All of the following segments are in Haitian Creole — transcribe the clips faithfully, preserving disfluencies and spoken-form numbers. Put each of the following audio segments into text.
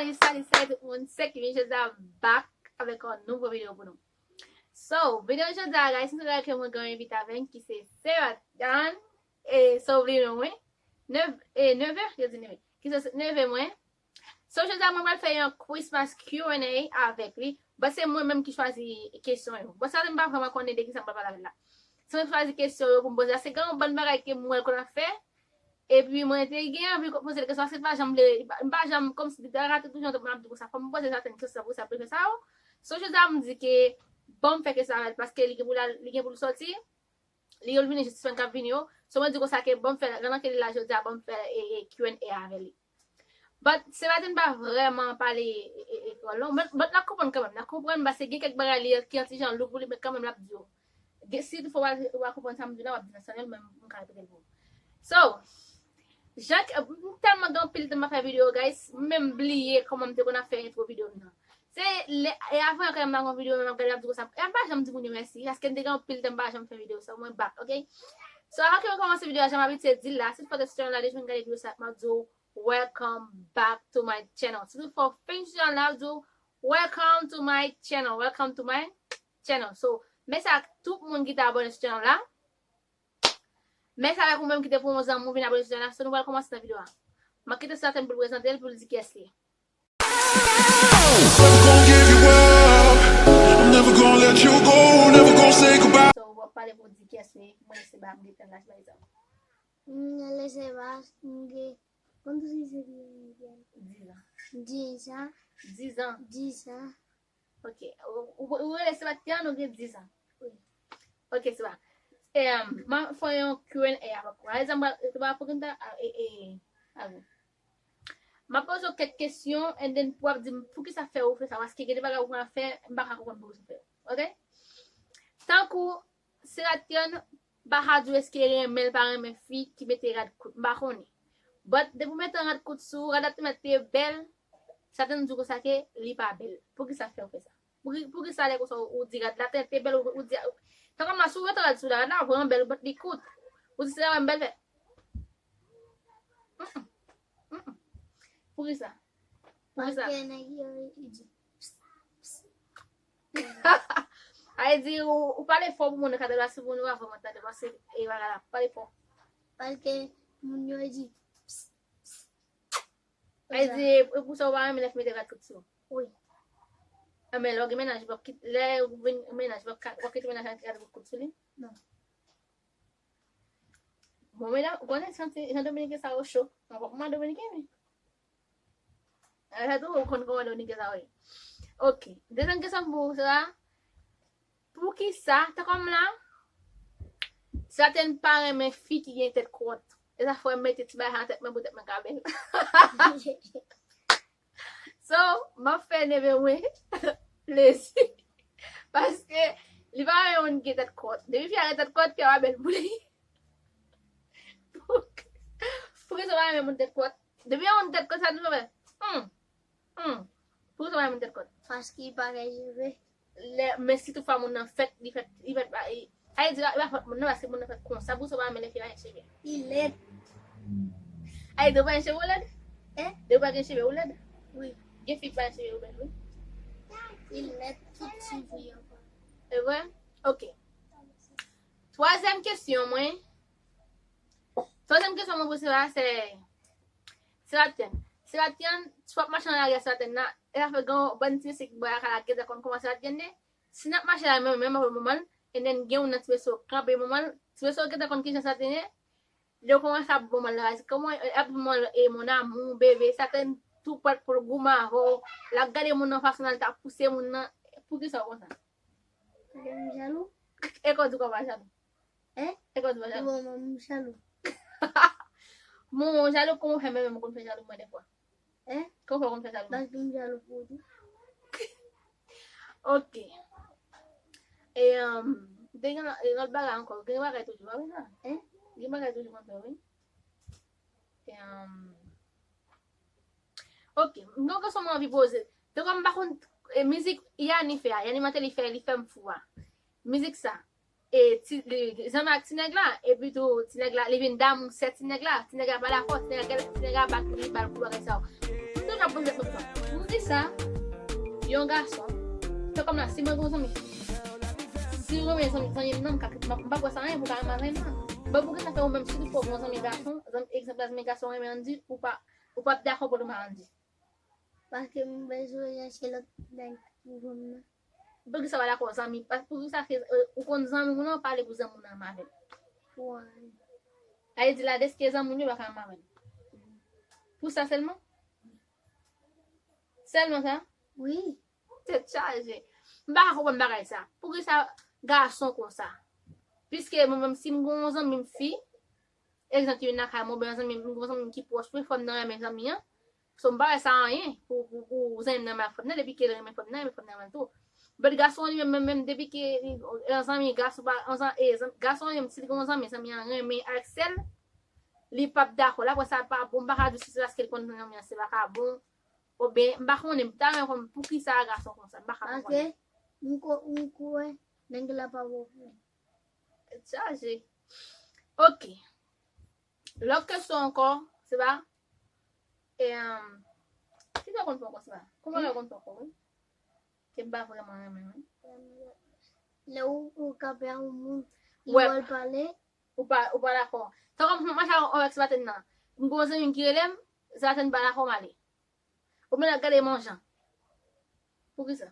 Salut, salut, salut tout moun, se Kimi, jodi a back avèk yon nouvo videyo pou nou. So, videyo jodi a, guys, nou wè ke mwen gen yon envite avè m ki se Sebastian. E, so, oubli non mwen. Nev, e, nevè, yo di nevè. Ki se nevè mwen. So, jodi a, mwen pral fè yon Christmas Q and A avèk li. But se mwen menm ki chwazi kesyon yo. But sa, m pa vrèman konnen de ki sa m pral pale avè l la. Se mwen ki chwazi kesyon yo pou m poze. Se gen yon bann bagay ke mwen konn ap fè. Epi mwen te gen anvi poze l kesyon, paske m pa janm vle, m pa janm, kòmsi depi rate toujou, m ap di konsa, fò m poze sèten kesyon pou sa, pou sa yo. So, jodi a, m di ke, bon, m fè kesyon avè l, paske li gen pou l al, li gen pou l sòti, li yo l vini jis semèn k ap vini yo. So, mwen di konsa ke, bon, m fè, pandan ke li la jodi a, bon, m fè, e, e, Q and A avè li. But, Sebastian pa vrèman pale, e, e, e, kreyòl, non. But, but, n ap konprann kanmenm, n ap konprann, paske gen kèk bagay li, ki yon ti jan lou pou li, men kanmenm, l ap di yo. Gen, si toutfwa w pa, w pa konprann sa m di la, w ap di nan espayòl, men m ka repete l pou ou. So, jan, m tèlman gen anpil tan m pa fè videyo, guys, m menm bliye kòman m te konn ap fè entwo videyo m nan. Se lè, e avan, kan m pa gen videyo, men m ap gade, m ap di konsa, e m pa janm di moun yo mèsi, paske m te gen anpil tan m pa janm fè videyo, so mwen back, ok? So, avan ke mwen kòmanse videyo a, jan m abitye di l la, si toutfwa w te sou channel la deja, w vin gade videyo sa, m ap di w, welcome back to my channel. Si toutfwa w fin sou channel la, m ap di w, welcome to my channel, welcome to my channel. So, mèsi ak tout moun ki te abòne sou channel la. Mèsi avèk ou menm ki te pran yon zanmi w vin abòne sou channel la. So, nou pral kòmanse nan videyo a. M ap kite Sebastian pou l prezante l, pou l di kiyès li ye. Never gonna give you up. I'm never gonna let you go. Never gonna say goodbye. So, w ap pale pou w di kiyès li ye. Mwen, se ba m detan la, se ba egzanp. Mwen, se ba, m gen, konn si se gen dizan. Dizan. Dizan. Dizan. Ok. Ou, ou, ou rele Sebastian, ou gen dizan. Wi. Ok, se ba. E, um, m a fè yon Q and A avèk ou. Alèz, m a, m a, pou ki m ta, a, e, e, avè w. M ap poze w kèk kesyon, and then pou w ap di m poukisa fè ou fè sa, paske gen de bagay ou konn ap fè, m pa ka konprann poukisa w fè yo. Ok? Tankou, Sebastian pa ka di w èske renmen l pa renmen fi ki mete rad kout, m pa konnen. But, depi w mete rad kout sou ou, rad la te mèt te bèl, Sebastian di w konsa ke li pa bèl. Poukisa fè w fè sa? Pouki, poukisa lè konsa ou, ou di rad la te, te bèl, ou, ou di, tankou m la, si w mete rad sou la, rad la vrèman bèl, but li kout. Ou di se sa m bèl fè. Mm-mm. Mm-mm. Poukisa? Poukisa? Paske nèg yo, yo di, pss, pss. Sa vle di, ou, ou pale fò pou moun nan ka tande, paske moun yo pa vrèman tande, paske, e, bagay la, pale fò. Paske moun yo di, pss, pss. Sa vle di, e pou sa ou pa renmen lè fi mete rad kout sou ou? Wi. Enben, lè w gen mennaj, w ap kit-, lè ou vin mennaj, w ap ka-, w ap kite mennaj la mete rad kout sou li? Non. Bon, medam, ou konnen santi jan dominiken sa yo cho. Mwen poko manman dominiken, men. Alè tou, ou konn kòman dominiken sa yo ye. Ok. Dezyèm kesyon pou ou, se a, poukisa, tankou m la, Sebastian pa renmen fi ki gen tèt kòt. E sa fè m mete ti bagay sa nan tèt mwen pou tèt mwen ka bèl. So, m ap fè neve mwen plezi. Paske li pa renmen moun ki gen tèt kòt. Depi fi a gen tèt kòt, fi a pa bèl pou li. Poukisa w pa renmen moun tèt kòt? Depi yon moun tèt kòt, sa nou fè? Hmm. Hmm. Poukisa w pa renmen moun tèt kòt? Paske li pa gen cheve. Lè, men si toutfwa moun nan fèt, li fèt, li fèt pa, li, sa vle di, li pa fòt moun nan, paske moun nan fèt konsa, poukisa w pa renmen lè fi a gen cheve? Li lèd. Sa vle di, ou pa gen cheve, ou lèd? Hein? Depi w pa gen cheve, ou lèd? Wi. Gen fi ki pa gen cheve, yo bèl, wi. Li lèd, tout cheve yo. E vre? Ok. Twazyèm kesyon mwen. Twazyèm kesyon mwen pou se la, se Sebastian. Sebastian, si w ap mache nan lari a Sebastian nan, e sa fè gen yon bann ti mesye ki bò lakay la gentan konn kòman Sebastian ye. Si n ap mache la menm, menm avè manman l, e then gen youn nan ti mesye yo kanpe manman l, ti mesye yo gentan konn kijan Sebastian ye. Lè yo kòmanse ap manman l la, kòman, e, ap manman l, e, mon amour, bebe, Sebastian tou prèt pou l goumen avè w. L ap gade moun nan fason l ta pouse moun nan. Poukisa w konsa? Paske m jalou. E kò di kò pa jalou. Hein? E kò di pa jalou. Bon, mwen, m jalou. Bon, jalou, kòman w fè menm, menm ou konn fè jalou mwen dèfwa? Hein? Kòman w fè konn fè jalou mwen? Paske m jalou pou ou tou. Ok. E, um, te gen lòt bagay ankò. Gen bagay toujou, pa vre sa? Hein? Gen bagay toujou konn fè, wi. E, um, ok. M gen yon kesyon mwen anvi poze. Te kòm m pa konn, e, mizik Yani fè a, Yani Martelly fè, li fè m fou a. Mizik sa. E ti, li, li zanmi ak ti nèg la, epi tou ti nèg la, li vin damou sè ti nèg la, ti nèg la pa dakò, ti nèg la, ti nèg la bat li, li ba l kou bagay sa yo. M toujou ap poze tèt mwen kesyon. Sa, yon gason, fè kòm la, si mwen gen yon zanmi fi, si ou renmen zanmi, zanmi m nan, m ka, m pa, m pa kwè sa anyen pou w ka renmen zanmi m nan. Bon, poukisa fè ou menm, si ou fè w gen yon zanmi gason, zanmi, egzanp la, zanmi gason renmen Andy, ou pa, ou p ap dakò pou l renmen Andy? Paske m bezwen chache lòt nèg pou zanmi nan. Poukisa w pa dakò zanmi? Pas-, poukisa ke, eh, ou konn zanmi w nan, pale pou zanmi w nan renmen avè l? Pou anyen. Sa vle di la, deske zanmi w yo pa ka renmen avè l. Pou sa sèlman? Sèlman sa? Wi. Tèt chaje. M pa ka konprann bagay sa. Poukisa gason konsa? Piske mwen menm, si m gen yon zanmi m fi, egzanp, youn nan kay mwen, oubyen yon zanmi m, yon zanmi m ki pwòch mwen, fò m nan renmen zanmi an. So, m pa wè sa anyen pou, pou, pou zanmi m nan renmen fanm nan, depi ke l renmen fanm nan, renmen fanm nan renmen l tou. But gason li menm, menm, menm, depi ke li, yon zanmi gason, pa, yon zan-, e, zan-, gason li menm, si l gen yon zanmi, zanmi an renmen avèk sè l, li p ap dakò. L ap wè sa pa bon, m pa ka di si se paske l konn zanmi an se vakabon, oubyen, m pa konnen, m ta renmen konn poukisa gason konsa, m pa ka konprann. Paske m ko-, m kwè nèg la pa bon pou li. Tèt chaje. Ok. Lòt kesyon ankò, se pa, e, um, ki sa konn fè ankò, se pa? Kòman yo konn fè ankò, wi? Ke m pa vrèman renmen, wi. Lè ou, ou kanpe a yon moun, li wè, wè l pale. Ou pa, ou pa dakò. Tankou m mache avèk se maten nan. M gen yon zanmi m ki rele m, se maten m pa dakò m ale. Ou menm ap gade manjan. Poukisa?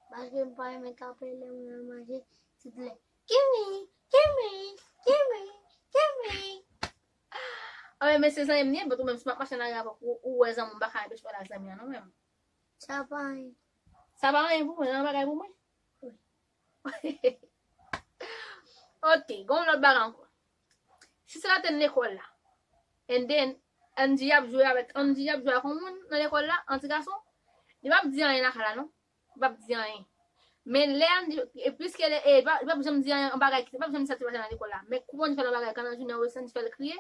Paske m pa renmen kanpe lè moun ap manje, tout lè. Kimi, kimi, kimi, kimi. Anben, men se zanmi m li ye, but ou menm si m ap mache nan lari avè w, ou, ou wè zanmi w, m pa ka anpeche w pale ak zanmi an non menm. Sa pa anyen. Sa pa anyen pou mwen, nan bagay pou mwen. Wi. Ok, gen yon lòt bagay ankò. Si se la te nan lekòl la, and then Andy ap jwe avèk, Andy ap jwe ak yon moun nan lekòl la, yon ti gason, li p ap di anyen lakay la non. Li p ap di anyen. Men lè Andy, e piske li, e, li p ap, li p ap janm di anyen, yon bagay ki, li p ap janm di sa te pase nan lekòl la. Men kou Andy fè l yon bagay, kan nan jounen Andy fè l kriye,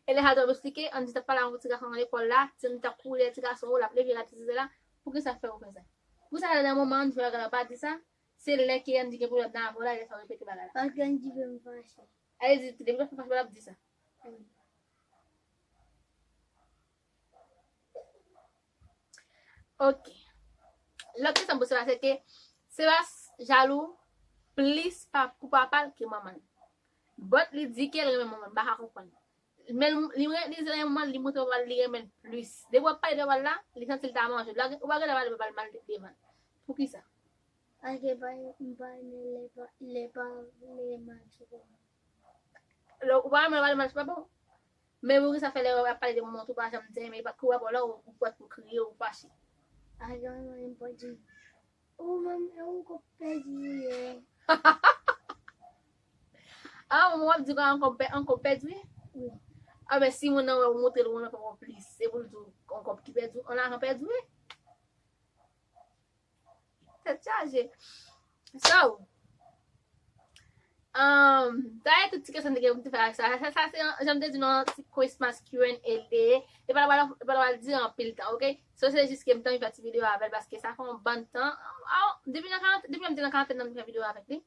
e lè sa t ap eksplike, Andy t ap pale ak yon ti gason nan lekòl la, ti Andy t ap kouri dèyè ti gason yo, l ap leve rad sesi sela, poukisa fè ou fè sa? Poukisa lè nan moman Andy fè bagay la, ou pa di sa? Se lè ke Andy gen pwoblèm nan avè w la, lè sa w repete bagay la. Paske Andy fè m fache. Sa vle di, depi lè w fè fache, l ap di sa. Wi. Ok. Lòt kesyon pou Sebas, se ke Sebas jalou plis pa, pou papa l ke manman l. But li di ke l renmen manman l, m pa ka konprann. Men li, li, li renmen manman l, li montre papa l li renmen l plis. Depi w ap pale de papa l la, li santi l ta manje. Ou pa gen dwa pale papa l mal devan l. Poukisa? Paske pa, m pa renmen lè pa, lè pa vle mal sou papa. Lè ou pa renmen pale mal sou papa w. Men poukisa fè lè w ap pale de manman w tou pa janm di anyen, men kou w ap wè la, ou, ou pwèt pou kriye, ou fache? Paske manman m pa di. Ou menm, e yon kòb pèdi ou ye. Ah, manman w ap di w yon kòb pè-, yon kòb pèdi w ye? Wi. Ah, men si moun nan wè ou montre l, ou renmen papa w plis, se pou l di w yon kòb ki pèdi w, yon lajan pèdi w ye. Tèt chaje. So, um, sa e tout ti kesyon m te gen pou m te fè avèk sa. Sa, sa se, jan m te di nou, yon ti Christmas Q and A li te ye. Li pa t pral, li pa t pral dire anpil tan, ok? So, se jis ke m te anvi fè ti videyo avè l paske sa fè yon bann tan. Ah, depi nan karant, depi lè m te nan karantèn nan, m te fè videyo avèk li.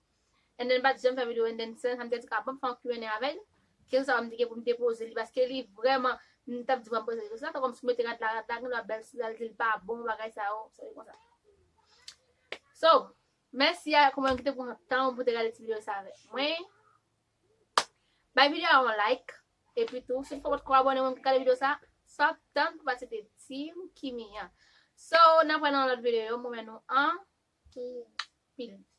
And then, m pa t janm fè videyo, and then, sa, sa m te di, ka ban m fè yon Q and A avè l. Kesyon sa a, m te gen pou m te poze li, paske li vrèman, m t ap di pou m poze l kesyon sa, tankou m sou mete rad la, rad la, gen dwa bèl sou li, al di l pa bon, bagay sa yo, sa yo konsa. So, mèsi a kòmandan ki te pran tan pou te gade ti videyo sa avèk mwen. Bay videyo a yon like, epi tou, si w potko abòne, ou menm ki gade videyo sa, sa w ap tann pou pase te Team Kimi an. So, n ap wè nan yon lòt videyo, mwen menm nou an. Peace.